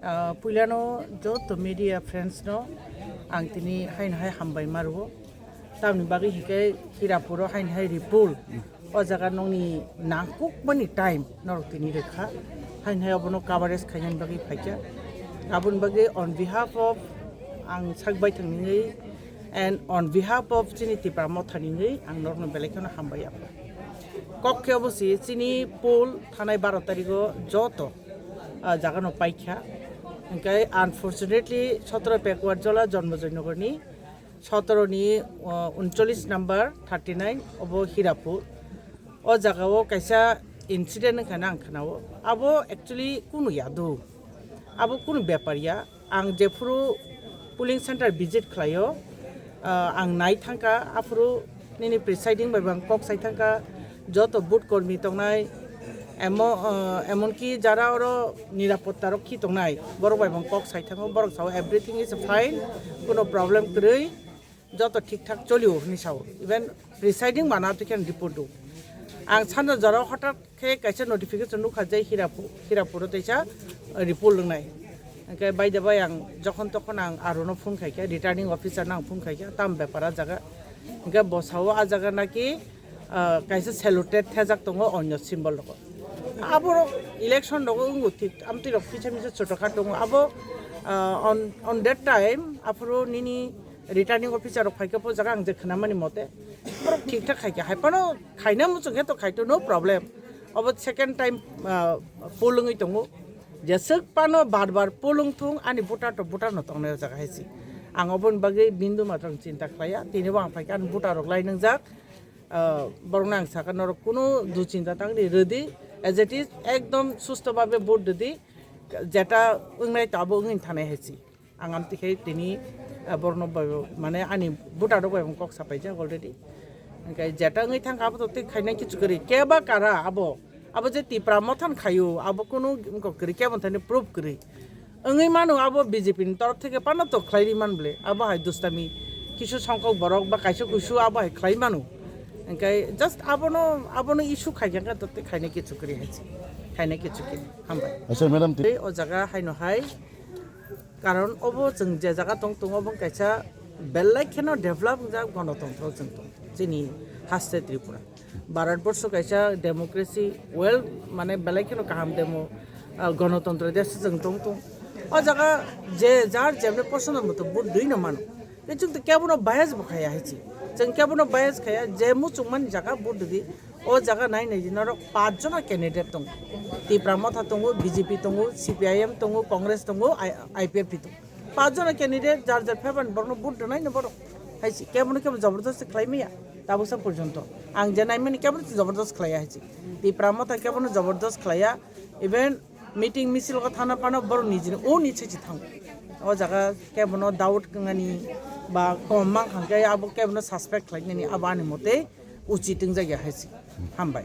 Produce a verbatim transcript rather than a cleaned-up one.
Ah, puilano joto media friends no ang tini haino hai hambai ma rwo. Tamni bagwi hinkhe Hirapuro haino hai Ripul o jaga nokni nangkukmani time norok tini rwkha. Haino hai obono coverage khainani bagwi phaikha. Aboni bagwi on behalf of ang sak baithang nini and on behalf of chini Tipra Motha nini ang norokno belai kheno hambai ya. Kok khe obo si chini poll thanai baro tarigo joto ah, jaga no paikha. Hingke unfortunately sotoro Pekuar Jola Jonmojoy Nogor ni sotoro ni, ah, uncholish number thirty nine obo Hirapur. O jaga o kaisa incident wngkha na ang khana o. Abo actually kunu ya do. Abo kunu bepar ya. Ang jephuru polling center visit khlaio, ah, ang nai thangkha, aphuru nini presiding bai bo ang kok sai thangkha, joto vote kormi tongnai, emo-, ah, emonki jara oro nirapotta rokhi tongnai, borok bai bo ang kok sai thango, borok sao everything is fine, kuno problem kwrwi. Joto thik thak cholio hinwi sao. Even presiding mana twi khe report do. Ang sanja jora hothat khe kaisa notification nukha je Hirapu-, Hirapuro teisa report lwngnai. Hingke by the way ang jokhon tokhon ang arono phone khaikha, returning officer no ang phone khaikha, tam bepar a jaga. Hingke bo sao a jaga naki, ah, kaisa saluted thejak tongo onyo symbol rogo. Aborok election rogo wngo thik, amtwi rok kisa misa chotokha tongo. Abo, ah, on, on that time, aphuru nini returning officer rok phaikhe po jaga ang je khwnamani mote borok thik thak khaikhe hai phano khaina muchung khe to khaito no problem. Obo second time, ah, polwngwi tongo. Jeswk phano bar bar polwng thung ani voter to voter no tongnai o jaga hai si. Ang oboni bagwi bindu matwrang chinta khlaiya. Tini bo ang phaikhe ani voter rok lai nwngjak. Ah, borokno ang sakha norok kunu duchinta tangdi rwdi. As it is ekdom susto babe vote rwdi. Jeta wngnai to abo wngwi thanai hai si. Ang amtwi khe tini, ah, borokno bai bo, mane ani voter rok bai bo kok sapaijak already. Hingke jeta wngwi thangkha abo to twi khaina kichu kwrwi. Keba kara abo, abo je Tipra Mothan khaio, abo kunu wngkok kwrwi, kebo thani proof kwrwi. Wngwi mano abo B J P ni torof theke pano to khlai ri man ble. Abo hai dustami kisu songkok borok ba kaisa kuisu abo hai khlai mano. Hingke just abono, abono issue khaikha to twi khaina kichu kwrwi hai si. Khaina kichu kwrwi. Hambai. Acha madam, ti- Tei o jaga haino hai Karon obo chwng je jaga tong tongo, obo kaisa belai kheno develop wngjak gonotontro chwng tong, chini haste Tripura. Bharatborsho kaisa democracy, well, mane belai kheno kaham demo, ah, gonotontro desh chwng tong tong. O jaga je jar jemne posondo moto vote dui no mano. Tei chwng to kebono bias bo khaya hai si. Chwng kebono bias khaya, je muchungmani jaga vote rwdi. O jaga nai nai di norok pach jona candidate tongo. Tipra Motha tongo, B J P tongo, C P I M tongo, Congress tongo, I-, I P F T tongo. Pach jona candidate jar jar favour ni borokno vote rwnai no borok. Hai si, kebono kebo jabardasti khlai maya. Tabuksa porjonto. Ang je nai mani kebono jabardasti khlai ya hai si. Tipra Motha kebono jabardasti khlai ya. Even meeting misil ko thana pano borok nijini o ni se si thango. O jaga kebono doubt kangani ba kom mang khangke abo kebono suspect khlai nani abo ani mote uchit wngjakya hai si. Hambai.